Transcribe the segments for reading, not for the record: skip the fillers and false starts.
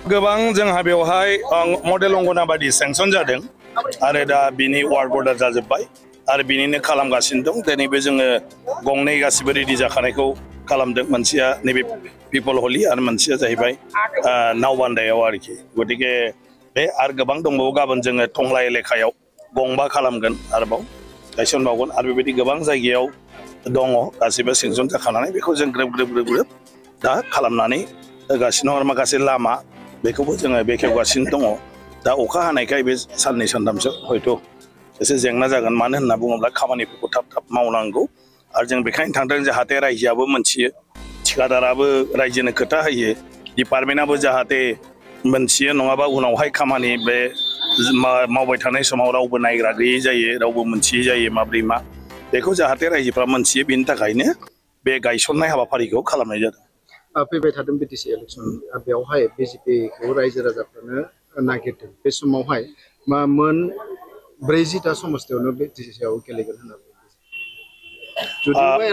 गोबां जोंहा बेवहाय मडेल अंगनाबादि सेंसन जादों आरो दा बिनि वार्ड अर्डार जाजोब्बाय आरो बिनिनो खालामगासिनो दं दिनैबो जोङो गंनै गासिबो रेडि जाखानायखौ खालामदों मोनसेया नैबे पिपल हलि आरो मोनसेया जाहैबाय नावबान्दायाव आरोखि गतिके बे आरो गोबां दंबावो गाबोन जोङो टंला एलेकायाव गंबा खालामगोन आरोबाव गायसनबावगोन आरो बेबायदि गोबां जायगायाव दङ गासिबो सेंसन जाखानानै बेखौ जों ग्रोब ग्रोब ग्रोब ग्रोब दा खालामनानै होगासिनो आरो माखासे लामा बेखौबो जोङो बेखेवगासिनो दङ दा अखा हानायखाय बे साननै सानथामसो हयथ' एसे जेंना जागोन मानो होनना बुङोब्ला खामानिफोरखौ थाब थाब मावनांगौ आरो जों बेखायनो थांदों जाहाथे रायजोआबो मोनथियो थिखादाराबो रायजोनो खोथा होयो डिपार्टमेन्टआबो जाहाथे मोनथियो नङाबा उनावहाय खामानि बे मावबाय थानाय समाव रावबो नायग्रा गैयै जायो रावबो मोनथियै जायो माब्रै मा बेखौ जाहाथे रायजोफ्रा मोनथियो बेनि थाखायनो बे गायसननाय हाबाफारिखौ खालामनाय जादों फैबाय थादों बिटिसि इलेक्सन बेवहाय बिजेपिखौ रायजो राजाफ्रानो नागिरदों बे समावहाय मोन 40टा समस्थियावनो बिटिसिआव गेलेगोन होननानै जुदिबा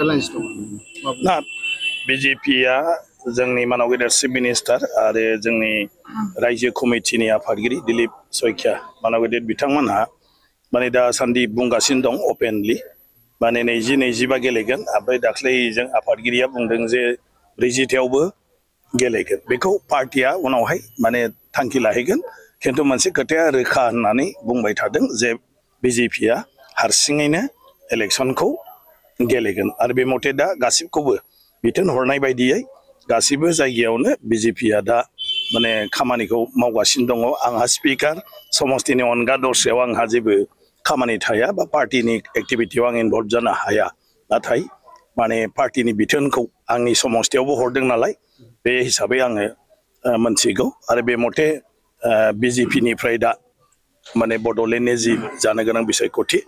एलायन्स दङ ना बिजेपिया जोंनि मानाव गेदेर चिफ मिनिस्टार आरो जोंनि रायजो कमिटिनि आफादगिरि दिलीप सयखिया मानाव गेदेर बिथांमोनहा माने दासान्दि बुंगासिनो दं अपेनलि माने 20-25 गेलेगोन ओमफ्राय दाख्लै जों आफादगिरिया बुंदों जे 40थायावबो गेलेगोन बेखौ पार्टिया उनावहाय माने थांखि लाहैगोन खिन्थु मोनसे खोथाया रोखा होननानै बुंबाय थादों जे बिजेपिया हारसिङैनो इलेक्सनखौ गेलेगोन आरो बे मथे दा गासिबखौबो बिथोन हरनाय बायदियै गासिबो जायगायावनो बिजेपिया दा माने खामानिखौ मावगासिनो दङ आंहा स्पिकार समस्तिनि अनगा दस्रायाव आंहा जेबो खामानि थाया बा पार्टिनि एक्टिभिटियाव आं इनभल्भ जानो हाया नाथाय माने पार्टिनि बिथोनखौ आंनि समस्तियावबो हरदों नालाय बे हिसाबै आङो मोनथिगौ आरो बे मथे बिजेपिनिफ्राय दा माने बड'लेण्डनि जि जानो गोनां बिसायख'थि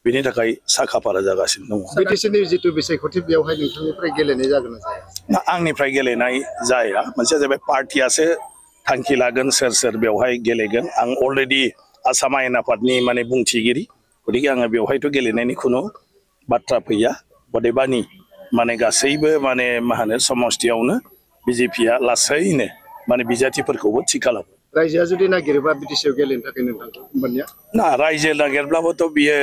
बिनि थाखाय साखाफारा जागासिनो दङ बिटिसिनि जितु बिसायख'थि बेवहाय नोंथांनिफ्राय गेलेनाय जागोन ना जाया आंनिफ्राय गेलेनाय जाया मोनसेया जाबाय पार्टियासो थांखि लागोन सोर सोर बेवहाय गेलेगोन आं अलरेडि आसाम आयेन आफादनि माने बुंथिगिरि गतिके आङो बेवहायथ' गेलेनायनि खुनु बाथ्रा फैया अदेबानि माने गासैबो माने मा होनो समस्तियावनो बिजेपिया लासैनो माने बिजाथिफोरखौबो थि खालामो रायजोआ जुदि नागिरोबा बिटिसिआव गेलेनो थाखाय नोंथांखौ होमबानिया ना रायजो नागिरब्लाबोथ' बियो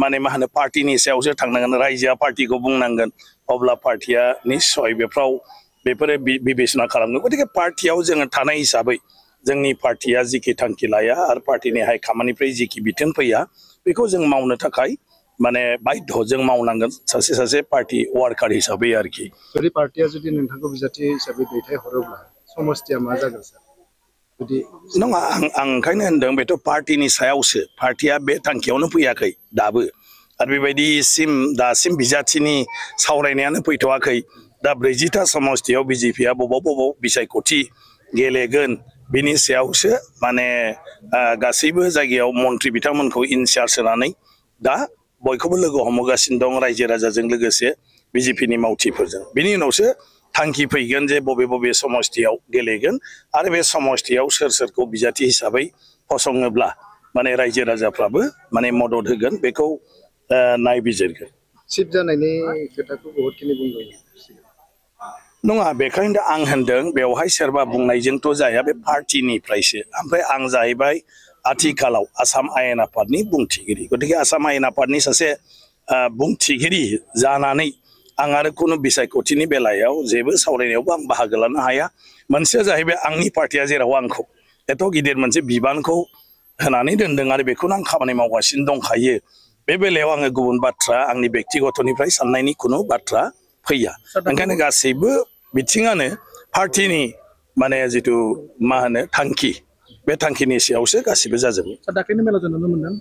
माने मा होनो पार्टिनि सायावसो थांनांगोन रायजोआ पार्टिखौ बुंनांगोन अब्ला पार्टिया निस्सय बेफोरो बिबेचना खालामगोन गतिके पार्टियाव जोङो थानाय हिसाबै जोंनि पार्टिया जिखि थांखि लाया आरो पार्टिनि हाइकमान्डनिफ्राय जिखि बिथोन फैया बेखौ जों मावनो थाखाय माने बाध्य जों मावनांगोन सासे पार्टी वार्कार हिसाबै आरोखि जुदि पार्टिया जुदि नोंथांखौ बिजाथि हिसाबै दैथायहरोब्ला समस्तिया मा जागोन सार जुदि नङा आं ओंखायनो होनदों बेथ' पार्टिनि सायावसो पार्टिया बे थांखियावनो फैयाखै दाबो आरो बेबायदिसिम दासिम बिजाथिनि सावरायनायानो फैथ'वाखै दा 40टा समस्तियाव बिजेपिया बबाव बिसायख'थि गेलेगोन बिनि सायावसो माने गासैबो जायगायाव मन्त्रि बिथांमोनखौ इनचार्ज होनानै दा बयखौबो लोगो हमगासिनो दं रायजो राजाजों लोगोसे बिजेपिनि मावथिफोरजों बिनि उनावसो थांखि फैगोन जे बबे समस्तियाव गेलेगोन आरो बे समस्तियाव सोर सोरखौ बिजाथि हिसाबै फसङोब्ला माने रायजो राजाफ्राबो माने मदद होगोन बेखौ नायबिजिरगोन चिफ जानायनि खोथाखौ बहुतखिनि बुंदों नङा बेखायनो आं होनदों बेवहाय सोरबा बुंनायजोंथ' जाया बे पार्टिनिफ्रायसो ओमफ्राय आं जाहैबाय आथिखालाव आसाम आयेन आफादनि बुंथिगिरि गतिके आसाम आयेन आफादनि सासे बुंथिगिरि जानानै आं आरो खुनु बिसायख'थिनि बेलायाव जेबो सावरायनायावबो आं बाहागो लानो हाया मोनसेया जाहैबाय आंनि पार्टिया जेराव आंखौ एथ' गिदिर मोनसे बिबानखौ होनानै दोनदों आरो बेखौनो आं खामानि मावगासिनो दंखायो बे बेलायाव आङो गुबुन बाथ्रा आंनि बेक्तिगतनिफ्राय साननायनि खुनु बाथ्रा फैया ओंखायनो गासैबो बिथिङानो पार्टिनि माने जिथु मा होनो थांखि बे थांखिनि सायावसो गासिबो जाजोबो दाख्लैनि मेलाव जों नुनो मोन्दों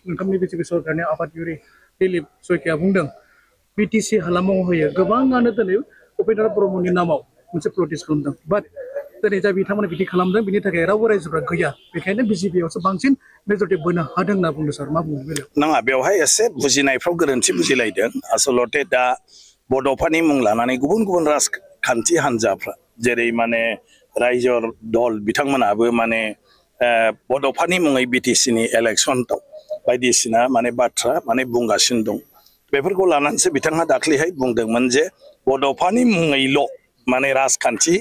नोंथांनि बिजेपि सरकारनि आफादगिरि दिलीप सयखिया बुंदों बिटिसि हालामाव होयो गोबाङानो दिनै उपेन्द्र ब्रह्मनि नामाव मोनसे प्रटेस्ट खालामदों बाट दिनै जा बिथांमोना बिदि खालामदों बिनि थाखाय रावबो रायजोफ्रा गैया बेखायनो बिजेपियावसो बांसिन मेजरिटि बोनो हादों होनना बुंदों सार मा बुंनो बेलायाव नङा बेवहाय एसे बुजिनायफ्राव गोरोन्थि बुजिलायदों आसलते दा बड'फानि मुं लानानै गुबुन गुबुन राजखान्थि हान्जाफ्रा जेरै माने रायजो दल बिथांमोनाबो माने बड'फानि मुङै बिटिसिनि इलेक्सनआव बायदिसिना माने बाथ्रा माने बुंगासिनो दं बेफोरखौ लानानैसो बिथाङा दाख्लैहाय बुंदोंमोन जे बड'फानि मुङैल' माने राजखान्थि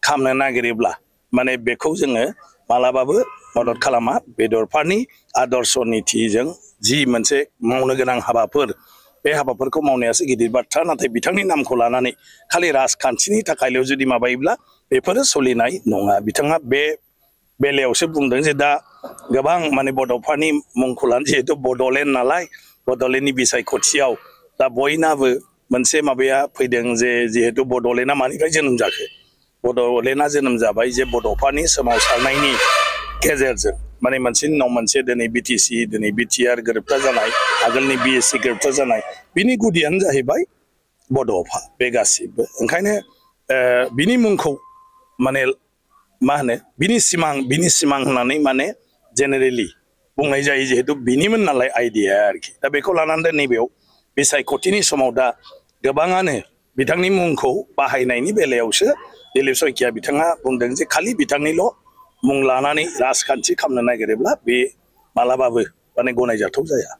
खालामनो नागिरोब्ला माने बेखौ जोङो मालाबाबो मदद खालामा बेदरफोरनि आदर्श नीतिजों जि मोनसे मावनो गोनां हाबाफोर बे हाबाफोरखौ मावनायासो गिदिर बाथ्रा नाथाय बिथांनि नामखौ लानानै खालि राजखान्थिनि थाखायल' जुदि माबायोब्ला बेफोरो सोलिनाय नङा बिथाङा बे बेलायावसो बुंदों जे दा गोबां माने बड'फानि मुंखौ लानानै जिहेतु बड'लेण्ड नालाय बड'लेण्डनि बिसायख'थियाव दा बयनाबो मोनसे माबाया फैदों जे जिहेतु बड'लेण्डआ मानिफ्राय जोनोम जाखो बड'लेण्डआ जोनोम जाबाय जे बड'फानि सोमावसारनायनि गेजेरजों माने मोनसेनि उनाव मोनसे दिनै बिटिसि दिनै बिटिआर गोरोबथा जानाय आगोलनि बिएससि गोरोबथा जानाय बिनि गुदियानो जाहैबाय बड'फा बे गासिबो ओंखायनो बिनि मुंखौ माने मा होनो बिनि सिमां होननानै माने जेनेरेलि बुंनाय जायो जिहेतु बिनिमोन नालाय आइडिया आरोखि दा बेखौ लानानै नैबेयाव बिसायख'थिनि समाव दा गोबाङानो बिथांनि मुंखौ बाहायनायनि बेलायावसो दिलीप शइकिया बिथाङा बुंदों जे खालि बिथांनिल' मुं लानानै राजखान्थि खालामनो नागिरोब्ला बे मालाबाबो माने गनायजाथाव जाया